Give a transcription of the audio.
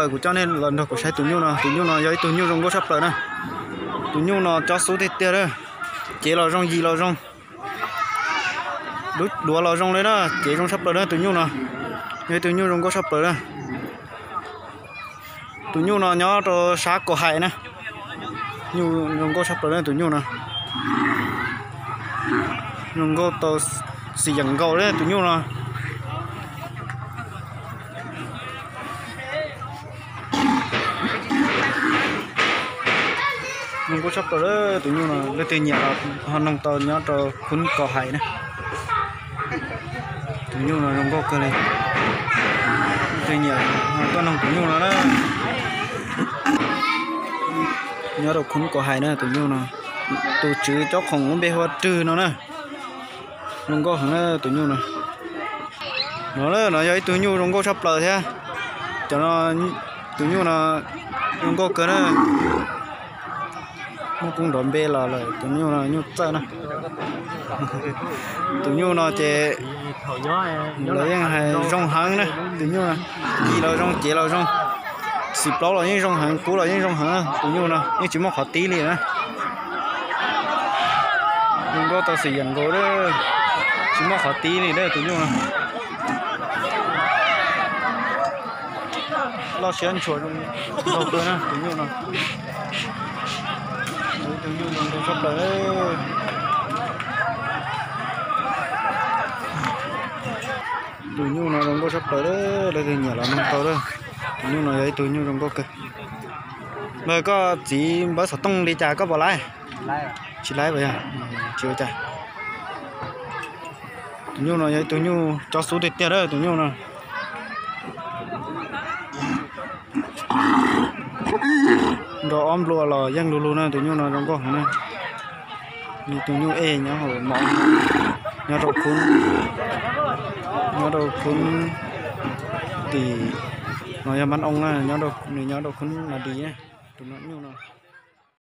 Kuv coj nej los nrog kuv saib tus nyuj no, tus nyuj no yog ib tug nyuj zoo nkauj tshaj plaws na. Tus nyuj no cob xub tiag tiag na, cev los zoo, yig los zoo, duav los zoo li na, cev zoo tshaj plaws na tus nyuj no. Yog ib tug nyuj zoo nkauj tshaj plaws na. Tus nyuj no nyob rau sab Kaus Hais na. Nyuj zoo nkauj tshaj plaws na tus nyuj no. Zoo nkauj tau xim yeem nkaus li tus nyuj no. Zoo nkauj tshaj plaws li tus nyuj no, leej twg nyiam ho noog tau nyob rau khub Kaus Hais na. Tus nyuj no zoo nkauj kawg li. Leej twg nyiam ho tuaj noog tus nyuj no na. Nyob rau khub Kaus Hais na tus nyuj no. Tus tswv cob khoom lub npe hu ua Rwg no na. Zoo nkauj heev na tus nyuj no. No, no yog ib tug nyuj zoo nkauj tshaj plaws thiab. Cov no, tus nyuj no zoo nkauj kawg na. Muaj poob nrov npe los lawm, tus nyuj no nyuj txawj na. Tus nyuj no ces lawv yeej hais zoo heev na, tus nyuj no, yig los zoo, cev los zoo, xim plaub los yeej zoo heev, kub los yeej zoo heev, tus nyuj no yeej tsis muaj qhov tib li na. Zoo nkauj tau xim yeem nkaus, tsis muaj qhov tib li tus nyuj no. Loj siab ntshua zoo nkauj kawg na tus nyuj no. Tus nyuj no zoo nkauj tshaj plaws. Tus nyuj no zoo nkauj tshaj plaws, leej twg nyiam los noog tau lawm. Tus nyuj no yog ib tug nyuj zoo nkauj kawg. Npawg, koj txiv npawb xov tooj li cas koj puas laib? Tsis laib puas yog? Tsis ua cas. Tus nyuj no yog ib tug nyuj cob xub tiag tiag lawm tus nyuj no. Nrog ob nplua los yeej lug lug na, tus nyuj no zoo nkauj heev na. Tus nyuj ej nyob hauv mov, nyob rau khub, nyob rau khub tim no yog Npab Oo na, nws nyob rau khub Nas Dis, tus nyuj no.